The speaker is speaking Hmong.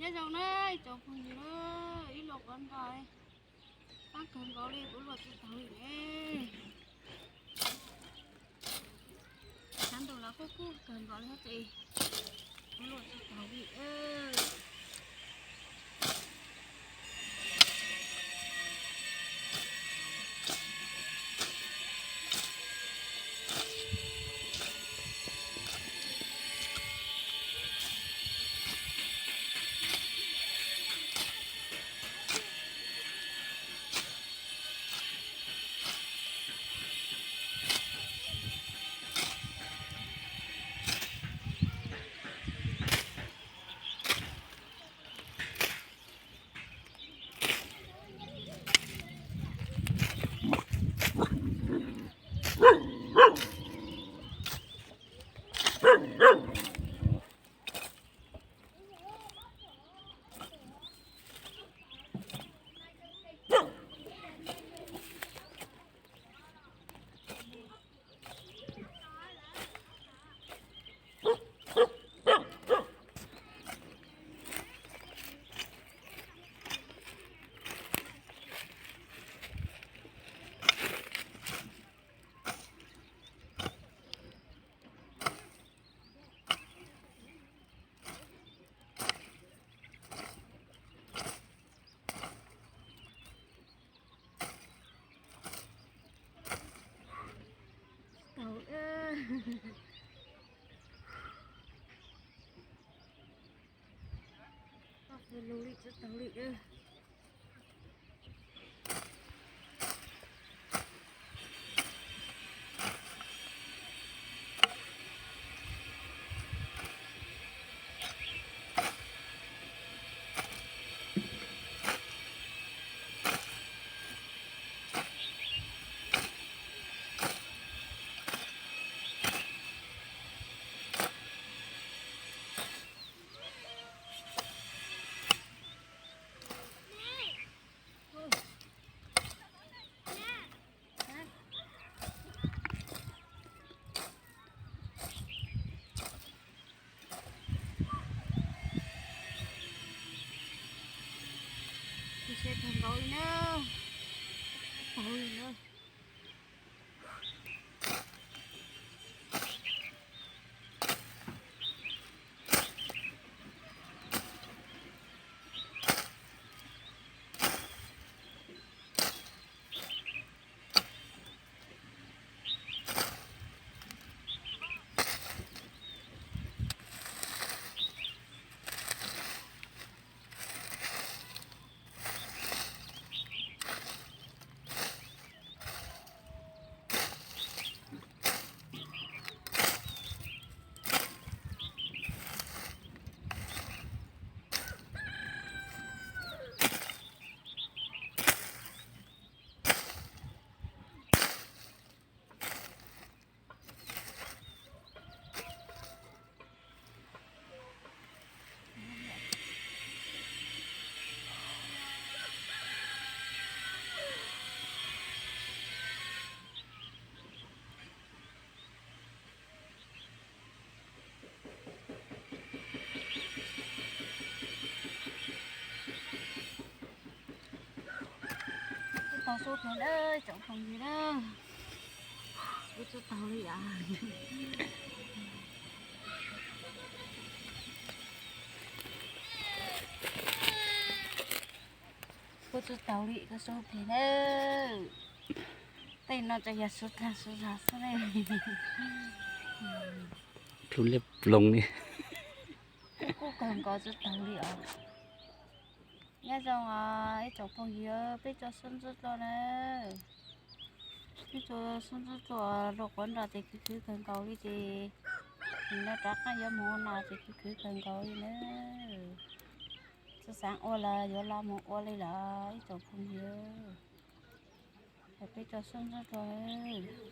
Nyob zoo na ib tsoom phooj ywg na, ib luam qos nroj, qab kawg nkaus li kuv luam tsis taus li ne. Sab ntuj los kub kub kawg nkaus li thiab ces kuv luam tsis taus li. Tau, tau li tsis tau li. Siab kawg nkaus li na. Tau li na. Tsis tau sub phem na tsoom phooj ywg na. Kuv tsis tau li as. Kuv tsis tau li koj sub phem na. Tej no ces yog sub tag sub zog xwb ne. Plhu liab ploog li. Kuj kawg nkaus tsis tau li os. Nyob zoo os ib tsoom phooj ywg, peb tso xub ntsub dlua na. Peb tso xub ntsub dlua, luam qos nroj ces khwv khwv kawg nkaus li ces, nim no rov qab yuav mus ua no ces khwv khwv kawg nkaus li na. Tsis xav ua los yuav los mus ua li lawm ib tsoom phooj ywg. Peb tso xub ntsub dlua.